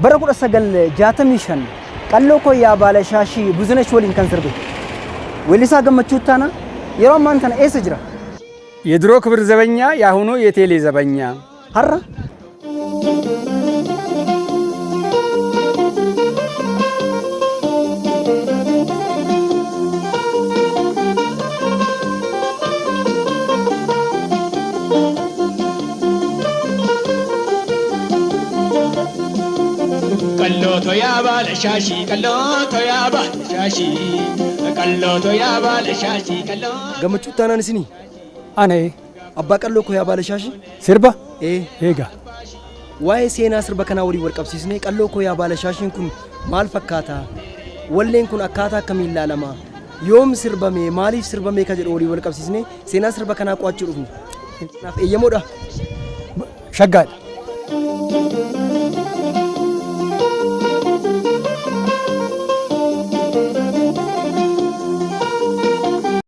Bara 1965 Qalloo koo yaa baala shaashii Buzunesh waliin kan sirbe weellisaa Gammachuu Ittaanaa yeroo ammaan tana eessa jira? የድሮ ክብር ዘበኛ የአሁኑ የቴሌ ዘበኛ። Har'a Qallooto yaa baala shaashii, qallooto yaa baala shaashii, qallooto yaa baala shaashii, qalloo. Gammachuu Ittaanaan isinii? Ana. Abbaa Qalloo koo yaa baala shaashii? Sirba? Ee. Eega. Waa'ee seenaa sirba kanaa waliin wal qabsiisnee Qalloo koo yaa baala shaashiin kun maal fakkaata? Walleen kun akkaataa akkamiin ilaalama? Yoom sirbame? Maaliif sirbame ka jedhu waliin wal qabsiisnee seenaa sirba kanaa qo'achuu dhufne. Kanaaf eeyyamoodha. Shaggaadha.